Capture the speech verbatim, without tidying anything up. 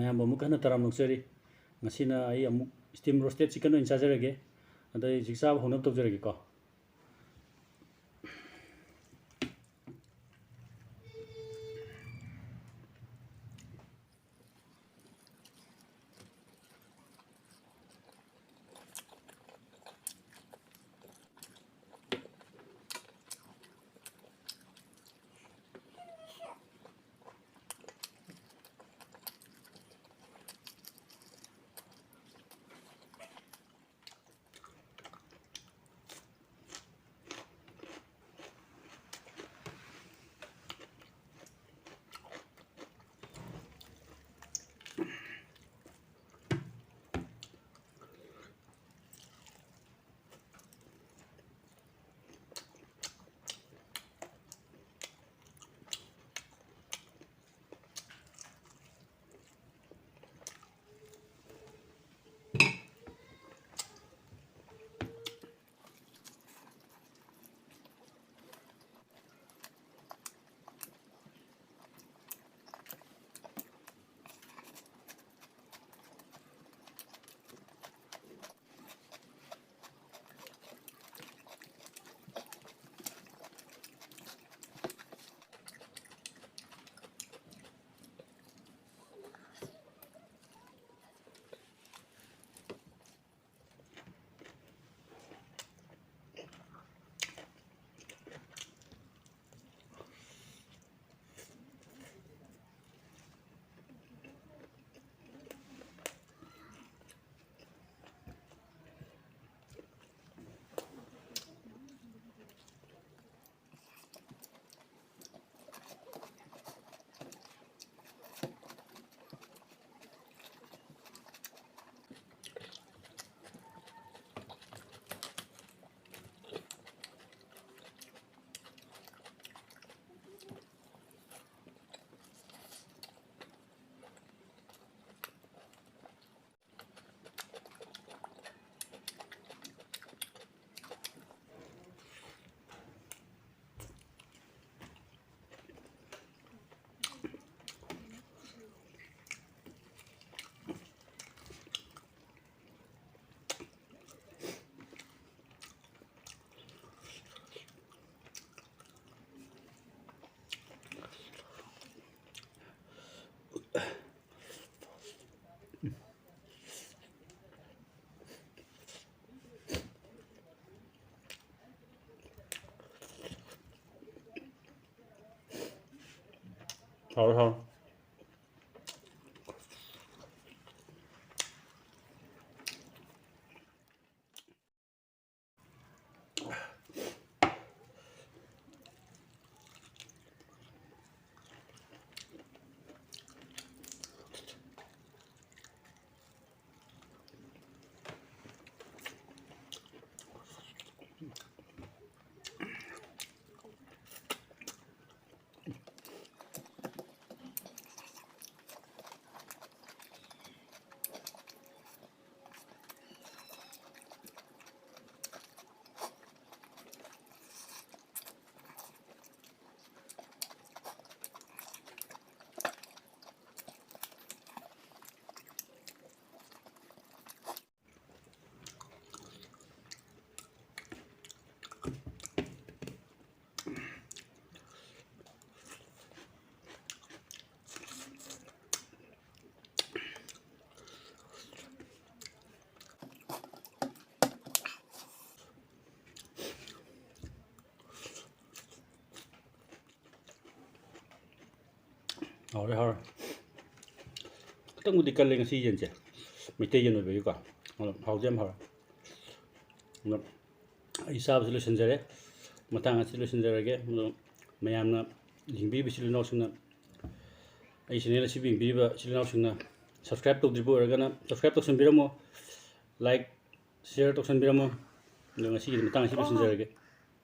ꯃꯌꯥꯝꯕꯨ ꯑꯃꯨꯛ ꯍꯟꯅ ꯇꯔꯥꯝ ꯅꯣꯛꯆꯔꯤ꯫ ꯉꯁꯤꯅ ꯑꯩ ꯑꯃꯨꯛ steam roasted chicken ꯑꯣꯏꯅ ꯆꯥꯖꯔꯒꯦ꯫ ꯑꯗꯣ ꯑꯩ ꯍꯧꯖꯤꯛ ꯆꯥꯕ ꯍꯧꯅꯕ ꯇꯧꯖꯔꯒꯦꯀꯣ꯫ ꯍꯥꯎꯔꯦ, ꯍꯥꯎꯔꯦ꯫ ꯍꯥꯎꯔꯦ, ꯍꯥꯎꯔꯦ꯫ ꯈꯤꯇꯪꯕꯨꯗꯤ ꯀꯜꯂꯦ ꯉꯁꯤ ꯌꯦꯟꯁꯦ, ꯃꯩꯇꯩ ꯌꯦꯟ ꯑꯣꯏꯕꯒꯤꯀꯣ꯫ ꯑꯗꯣ ꯍꯥꯎꯗꯤ ꯌꯥꯝ ꯍꯥꯎꯔꯦ꯫ ꯑꯗꯣ ꯑꯩ ꯆꯥꯕꯁꯤ ꯂꯣꯏꯁꯤꯟꯖꯔꯦ, ꯃꯇꯥꯡ ꯑꯁꯤꯗ ꯂꯣꯏꯁꯤꯟꯖꯔꯒꯦ꯫ ꯑꯗꯣ ꯃꯌꯥꯝꯅ ꯌꯦꯡꯕꯤꯔꯤꯕ ꯏꯆꯤꯜ ꯏꯅꯥꯎꯁꯤꯡꯅ, ꯑꯩ ꯆꯦꯅꯦꯜ ꯑꯁꯤꯕꯨ ꯌꯦꯡꯕꯤꯔꯤꯕ ꯏꯆꯤꯜ ꯏꯅꯥꯎꯁꯤꯡꯅ subscribe ꯇꯧꯗ꯭ꯔꯤꯕ ꯑꯣꯏꯔꯒꯅ subscribe ꯇꯧꯁꯟꯕꯤꯔꯝꯃꯣ, like, share ꯇꯧꯁꯟꯕꯤꯔꯝꯃꯣ꯫ ꯑꯗꯣ ꯉꯁꯤꯒꯤꯗꯤ ꯃꯇꯥꯡ ꯑꯁꯤꯗ ꯂꯣꯏꯁꯤꯟꯖꯔꯒꯦ꯫